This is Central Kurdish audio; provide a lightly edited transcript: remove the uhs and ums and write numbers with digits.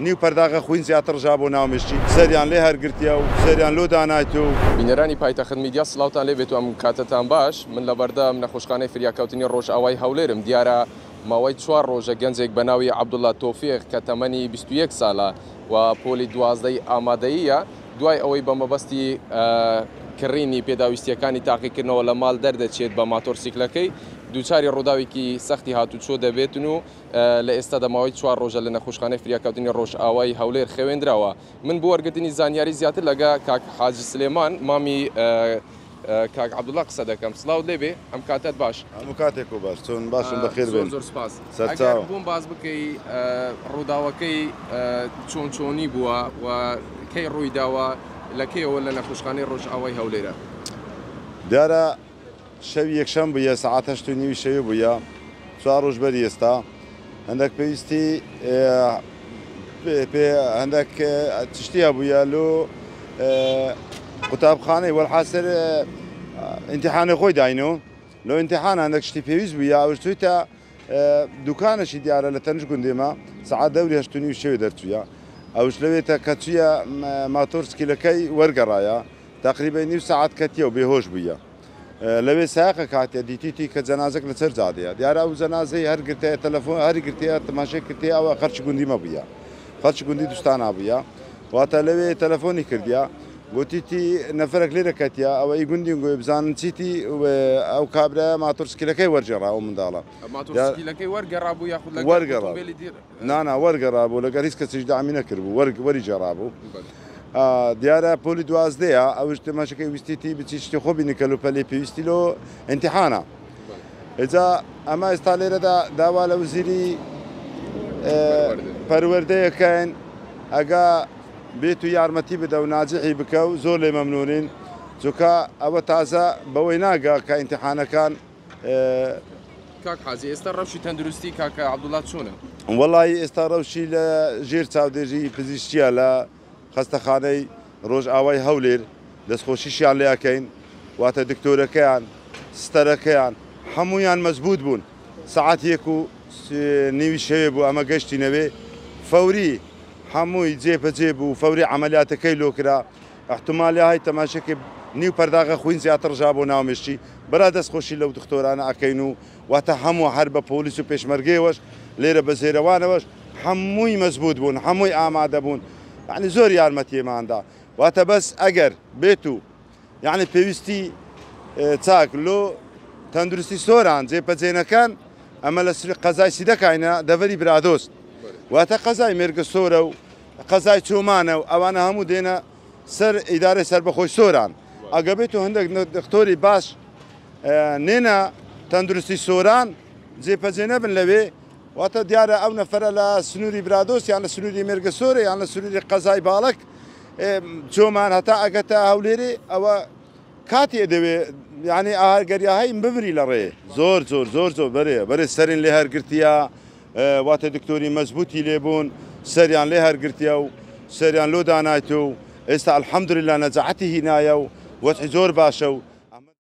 نیو پەرداغە خوین زیاتر ڕژا بۆ ناو مشکی سەریان لێ هەرگرتیە و سەریان لۆ دانایت و. بینەرانی پایتەخت میدیا سڵاوتان لێ بێت و ئەم کاتەتان باش، من لەبەردەم نەخۆشخانەی فریاکەوتنی ڕۆژئاوای هەولێرم، دیارە ماوەی چوار ڕۆژە گەنجێک بە ناوی عەبدوڵا تۆفیق کە تەمەنی 21 سالە و پۆلی 12ی ئامادەییە دوای ئەوەی بە مەبەستی کڕینی پێداویستیەکانی تاقیکردنەوە لە ماڵ دەردەچێت بە ماتۆرسیکلەکەی دووچاری ڕووداوێکی سەختی هاتوچۆ دەبێتن و لە ئێستادا ماوەی چوار ڕۆژە لە نەخۆشخانەی فریاکەوتنی ڕۆژئاوای هەولێر خەوێندراوە. من بۆ وەرگرتنی زانیاری زیاتر لەگە کاک حاجی سلێمان مامی کاک عەبدوڵا قسە دەکەم. سڵاوت لێبێ، ئەم کاتەت باش. هەموو کاتێک و باش، چۆن باشن؟ بەخێر بێن. زۆر زۆر سپاس. ئەگەر بۆم باس بکەی ڕووداوەکەی چۆن چۆنی بووە و کەی ڕووی داوە، لە کەیەوە لە نەخۆشخانەی ڕۆژئاوای هەولێرە؟ دیارە شەوی یەکشەم بوویە سەعات هەشت و نیوی شەوێ بوویە چوار ڕۆژ بەری ئێستا هەندێک پێویستی پێ هەندێک چشتی هەبوویە لۆ قوتابخانەی وەلحاسر ئینتیحانی خۆی داینۆ لۆ ئینتیحان هەندێک شتی پێویست بوویە ئەوش چوویتە دوکانەشی دیارە لە تەنش گوندێمە سەعات دەوری هەشت و نیو شەوێ دەرچوویە ئەوش لەوێتە کە چوویە ماتۆر سکیلەکەی وەرگەڕایە تەقریبەی نیو سەعات کەتیە و بێهۆش بوویە لەوێ سایەقەک هاتیە دیتیتی کە جەنازەک لەسەر جادەیە دیارە ئەو جەنازەی هەر گرتەیە تەلەفۆن هەری گرتەیە تەماشای کردیە ئەوە خەرچ گوندی مەبوویە خەرچ گوندی دوستانا بوویە واتە لەوێ تەلەفۆنی کردیە گوتیتی نەفرەک لێرە کەتیە ئەوە ئی گوندین گوێ بزانن چیتی ئەو کابرا ماتۆرسکیلەکەی وەرگێڕا ئەو منداڵە ماتۆرسکیلەکەی وەرگێڕابوو یاخود لەگەڵ ئۆتۆمبێلی دی نانا وەرگەڕابوو لەگەڵ هیچ کەسیش دامی نەکردبوو وەرگ وەری گێڕابوو دیارە پۆلی دوازدەیە ئەوش تەماشەکەی ویستیتی بچی شتی خۆ بینی کەلوپەلی پێویستی لۆ ئینتیحانە ئجا ئەمە ئێستا لێرەدا داوا لە وزیری پەروەردەیەکەین ئەگا بێت و یارمەتی بدە و ناجحی بکە و زۆر لێ مەمنونین چونکە ئەوە تازە بەوەی ناگا کە ئینتیحانەکان کاک حاجی ئێستا ڕەوشی تەندروستی کاک عەبدوڵا چۆنە؟ وەڵایی ئێستا ڕەوشی لە ژێر چاودێری پزیشکیە لە خەستەخانەی ڕۆژئاوای هەولێر دەستخۆشیشیان لێ ئەکەین واتە دکتۆرەکەیان ستەرەکەیان هەموویان مەزبوت بوون سەعات یەک و نیوی شەوێ بوو ئەمە گەشتینەوێ فەوری هەمووی جێ بەجێ بوو فەوری عەمەلیاتەکەی لۆ کرا احتمالی های تەماشەکەی نیو پەرداغە خوین زیاتر ڕژا بۆ ناو مێشکی برا دەست خۆشی لەو دختۆرانە ئەکەین و واتە هەموو هەر بە پۆلیس و پێشمەرگەیەوەش لێرە بە زێرەوانەوەش هەمووی مەزبوت بوون هەمووی ئامادە بوون یعنی زۆر یارمەتیمان دا واتە بەس ئەگەر بێت و یعنی پێویستی چاک لۆ تەندروستی سۆران جێپەجێنەکان ئەمە لە سری قەزای سیدەکاینە دەڤەری برادۆست واتە قەزای مێرگەسۆرە و قەزای چۆمانە و ئەوانە هەموو دێنە سەر ئیدارەی سەربەخۆی سۆران ئەگە بێت و هەندێک دکتۆری باش نێنە تەندروستی سۆران جێپەجێ نەبن لەوێ واتە دیارە ئەو نەفەرە لە سنووری برادۆست یان لە سنووری مێرگەسۆرە یان لە سنووری قەزای باڵک چۆمان هەتا ئەگەتە هەولێرێ ئەوە کاتی دەوێ یعنی ئاگەریاهی بمری لە ڕێ زۆر زۆر زۆر زۆر بەرێ بەرێ سەرین لێ هەرگرتیە واتە دکتۆری مەزبوتی لێ بوون سەریان لێ هەرگرتیە و سەریان لۆ دانایت و ئێستا الحمدلله نەجاعەتی هینایە و وەزعی زۆر باشە و.